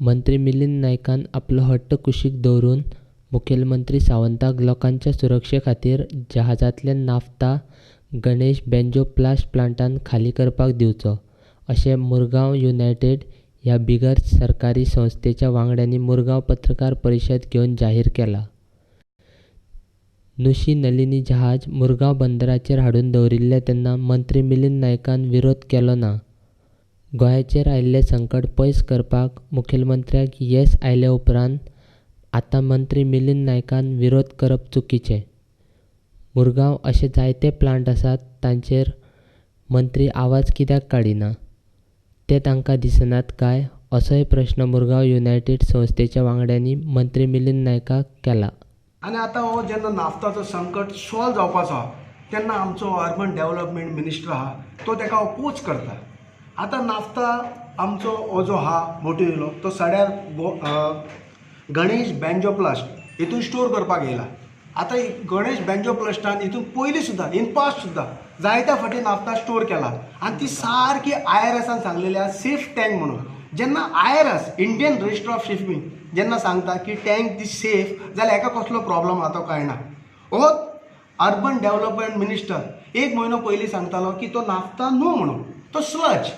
मंत्री मिलिंद नायकान आपलो हट्ट कुशीक दवरून मुखेलमंत्री सावंताक लोकांच्या सुरक्षे खातीर जहाजांतल्यान नाफ्ता गणेश बँजो प्लास्ट प्लांटान खाली करपाक दिवचो, अशें मुरगांव युनायटेड ह्या बिगर सरकारी संस्थेच्या वांगड्यांनी मुरगांव पत्रकार परिशद घेवन जाहीर केलां. नुशी नलिनी जहाज मुरगांव बंदराचेर हाडून दवरिल्लें तेन्ना मंत्री मिलिंद नायकान विरोध केलो ना. गोंयाचेर आयिल्लें संकट पयस करपाक मुखेलमंत्र्याक येस आयले उपरांत आतां मंत्री मिलिंद नायकान विरोध करप चुकीचें. मुरगांव अशे जायते प्लांट आसात तांचेर मंत्री आवाज कित्याक काडिना? ते तांकां दिसनात काय असोय प्रस्न मुरगांव युनायटेड संस्थेच्या वांगड्यांनी मंत्री मिलिंद नायकाक केला. आनी आतां हो जेन्ना नाफ्ताचो संकट सॉल्व जावपाचो आहा तेन्ना आमचो अर्बन डेवलपमेंट मिनिस्टर आहा तो ताका अपोज करता. आतां नाफ्ता आमचो हो जो आहा मोटो येयलो तो सड्यार गणेश बँजो प्लास्ट हितून स्टोर करपाक येयला. आतां गणेश बँजो प्लास्टान हितून पयलीं सुद्दां इन पास्ट सुद्दां जायत्या फावटी नाफ्ता स्टोर केला आनी ती सारकी आय आर एसान सांगलेली आहा सेफ टँक म्हणून. जेन्ना IRS, Indian Register of Shipping, जेन्ना सांगता की टँक ती सेफ जाल्यार हेका कसलो प्रॉब्लम आहा तो कळना. हो अर्बन डेवलपमेंट मिनिस्टर एक म्हयनो पयलीं सांगतालो की तो नाफ्ता न्हू म्हणून, तो स्लज.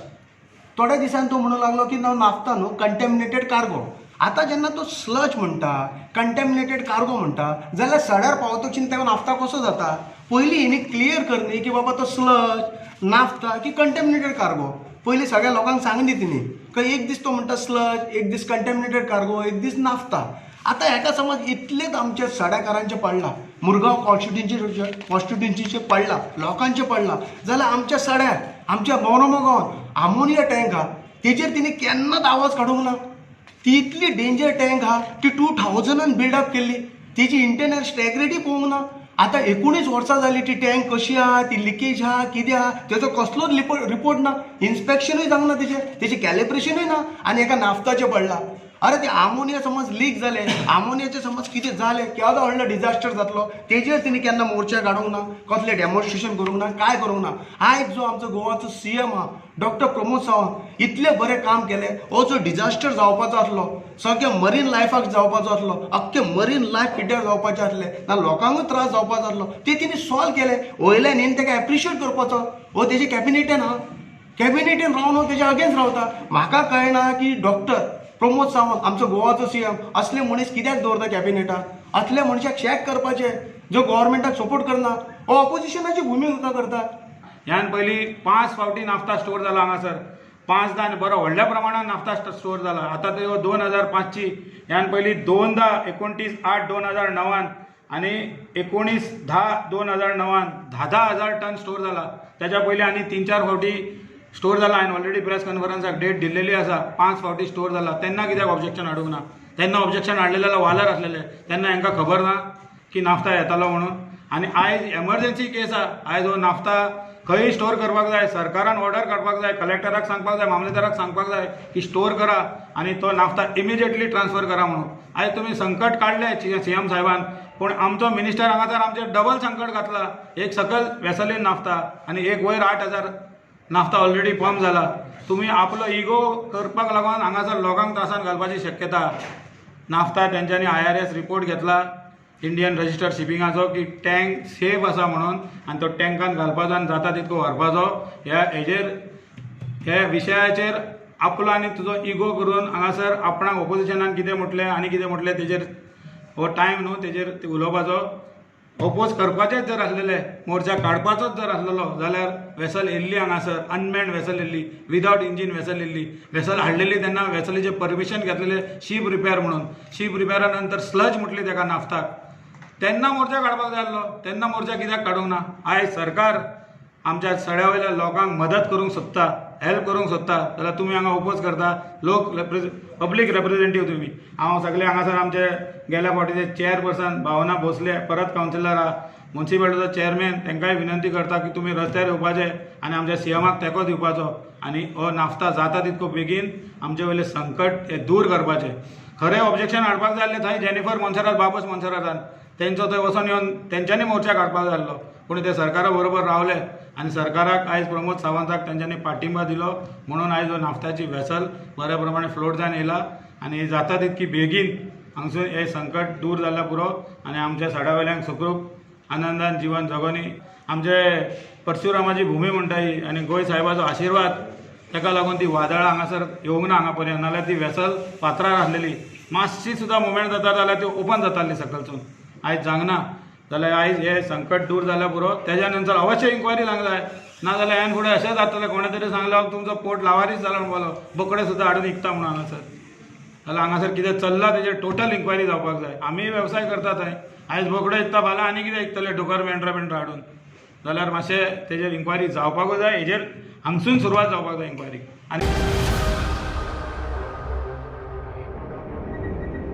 थोड्या दिसान तो म्हणूंक लागलो की नाफ्ता न्हू, कंटेमिनेटेड कार्गो. आतां जेन्ना तो स्लज म्हणटा, कंटेमिनेटेड कार्गो म्हणटा, जाल्यार सड्यार पावतकीर ताका नाफ्ता कसो जाता? पयलीं हेणी क्लियर कर न्ही की बाबा तो स्लज, नाफ्ता की कंटेमिनेटेड कार्गो. पयलीं सगळ्या लोकांक सांग न्ही तिणी. खंय एक दीस तो म्हणटा स्लज, एक दीस कंटेमिनेटेड कार्गो, एक दीस नाफ्ता. आतां हेका समज इतलेच आमच्या सड्याकारांचें पडलां, मुरगांव कॉन्स्टिट्युन्सीचें पडलां, लोकांचें पडलां, जाल्यार आमच्या सड्यार, आमच्या मोरोमो गांवांत आमोनिया टँक आहा, तेजेर तिणी केन्नाच आवाज काडूंक ना. ती इतली डेंजर टँक आहा, ती 2000न बिल्डअप केल्ली, तेजी इंटरनल स्टेग्रिटी पळोवंक ना. आतां 19 वर्सां जाली, ती टँक कशी आहा, ती लिकेज आहा, कितें आहा, तेजो कसलोच रिपोर्ट ना, इन्स्पेक्शनूय जावंक ना तेजें, तेजें कॅलिब्रेशनूय ना. आनी एका नाफ्ताचें पडलां. अरे, ते आमोनिया समज लीक जालें, आमोनियाचें समज कितें जालें, केदो व्हडलो डिजास्टर जातलो. तेजेर तेणी केन्ना मोर्चा काडूंक ना, कसलें डेमॉन्स्ट्रेशन करूंक ना, कांय करूंक ना. आयज जो आमचो गोवाचो सीएम आहा, डॉक्टर प्रमोद सावंत, इतलें बरें काम केलें. हो जो डिजास्टर जावपाचो आसलो, सगळें मरीन लायफाक जावपाचो आसलो, अख्खें मरीन लायफ पिड्ड्यार जावपाचें आसलें ना, लोकांकूय त्रास जावपाचो आसलो, ते तिणी सॉल्व केलें. वयल्यान हेणी ताका एप्रिशिएट करपाचो. हो तेजे कॅबिनेटीन आहा, कॅबिनेटीन रावन हो तेज्या अगेन्स्ट रावता. म्हाका कळना की डॉक्टर प्रमोद सावंत, आमचो गोवाचो सीएम, असले मनीस कित्याक दवरता कॅबिनेटाक? असल्या मनशाक चॅक करपाचें जो गव्हर्मेंटाक सपोर्ट करना. हो ऑपोजिशनाची भुमिका करता. ह्यान पयलीं पांच फावटी नाफ्ता स्टोर जाला हांगासर, पांचदां आनी बरो व्हडल्या प्रमाणात नाफ्ता स्टोर जाला. आतां त्यो 2005ची. ह्यान पयलीं दोनदां, 29/8/2009न आनी 19/10/2009न 10-10 हजार टन स्टोर जाला. तेच्या पयलीं आनी तीन चार फावटी स्टोर जाला. हांवें ऑलरेडी प्रेस कॉन्फरन्साक डेट दिल्लेली आसा. पांच फावटी स्टोर जाला, तेन्ना कित्याक ऑब्जेक्शन हाडूंक ना? तेन्ना ऑब्जेक्शन हाडलेलें जाल्यार वालर आसलेले. तेन्ना हांकां खबर ना की नाफ्ता येतालो म्हणून? आनी आयज एमर्जन्सी केस आहा. आयज हो नाफ्ता खंय स्टोर करपाक जाय, सरकारान ऑर्डर काडपाक जाय, कलेक्टराक सांगपाक जाय, मामलेदाराक सांगपाक जाय की स्टोर करा आनी तो नाफ्ता इमिजिएटली ट्रान्सफर करा म्हणून. आयज तुमी संकट काडलें सीएम साहेबान, पूण आमचो मिनिस्टर हांगासर आमचेर डबल संकट घातला. एक सकयल वेसलीन नाफ्ता आनी एक वयर 8000 नाफ्ता ऑलरेडी पंप जाला. तुमी आपलो इगो करपाक लागून हांगासर लोकांक त्रासान घालपाची शक्यता. नाफ्ता तेंच्यांनी आय आर एस रिपोर्ट घेतला, इंडियन रजिस्टर्ड शिपिंगाचो, की टँक सेफ आसा म्हणून आनी तो टँकान घालपाचो आनी जाता तितको व्हरपाचो. ह्या हेजेर, ह्या विशयाचेर आपलो आनी तुजो इगो करून हांगासर आपणाक ओपोजिशनान कितें म्हटलें आनी कितें म्हटलें, तेजेर हो टायम न्हू तेजेर उलोवपाचो. ओपोज करपाचेच जर आसलेले, मोर्चा काडपाचोच जर आसलेलो जाल्यार वेसल येयल्ली हांगासर, अनमॅन्ड वेसल येयल्ली, विदावट इंजीन वेसल येयल्ली. वेसल हाडलेली तेन्ना वेसलीचें परमिशन घेतलेलें शीप रिपेर म्हणून. शीप रिपेरा नंतर स्लज म्हटली तेका, नाफ्ताक. तेन्ना मोर्चा काडपाक जाय आसलो, तेन्ना मोर्चा कित्याक काडूंक ना? आयज सरकार आमच्या सड्या वयल्या लोकांक मदत करूंक सोदता, हेल्प करूंक सोदता, जाल्यार तुमी हांगा ओपोज करता. लोक पब्लीक रेप्रेझेंटेटीव तुमी. हांव सगळे हांगासर आमचे गेल्या फावटीचे चेअरपर्सन भावना भोसले, परत कावन्सिलर आहा, मुन्सिपालिटीचो चेअरमॅन, तांकांय विनंती करता की तुमी रस्त्यार येवपाचे आनी आमच्या सीएमाक तेंको दिवपाचो आनी हो नाफ्ता जाता तितको बेगीन आमचे वयलें संकट हें दूर करपाचें. खरें ऑब्जेक्शन हाडपाक जाय आसलें थंय जेनिफर मोन्सेरात, बाबूश मोन्सेरातान, तेंचो थंय वचोन येवन तेंच्यांनी मोर्चा काडपाक जाय आसलो. पूण ते सरकारा बरोबर रावले आनी सरकाराक, आयज प्रमोद सावंताक तेंच्यांनी पाठिंबा दिलो, म्हणून आयज हो नाफ्ताची वेसल बऱ्या प्रमाणे फ्लोट जावन येयला. आनी जाता तितकी बेगीन हांगसून हें संकट दूर जाल्यार पुरो आनी आमच्या सडा वयल्यांक सुखरूप आनंदान जिवन जगोनी. आमचे परशुरामाची भुमी म्हणटा ही आनी गोंय साहेबाचो आशिर्वाद, ताका लागून ती वादळां हांगासर येवंक ना हांगा पर्यंत. नाल्यार ती वेसल फातरार आसलेली, मातशी सुद्दां मुवमेंट जाता जाल्यार ती ओपन जाताली सकलसून. आयज जावंक ना जाल्यार आयज हें संकट दूर जाल्यार पुरो. तेज्या नंतर अवश्य इन्क्वायरी जावंक जाय, ना जाल्यार ह्यान फुडें अशें जातलें. कोणें तरी सांगलां तुमचो पोर्ट लावारीस जाला म्हणपालो, बोकडे सुद्दां हाडून विकता म्हणून हांगासर. जाल्यार हांगासर कितें चल्लां तेजेर टोटल इन्क्वायरी जावपाक जाय. आमी वेवसाय करता थंय, आयज बोकडे विकता, फाल्यां आनी कितें विकतले, डुकर मेंढरां बिंढरां हाडून. जाल्यार मातशें तेजेर इन्क्वायरी जावपाकूच जाय. हेजेर हांगसून सुरवात जावपाक जाय इन्क्वायरी आनी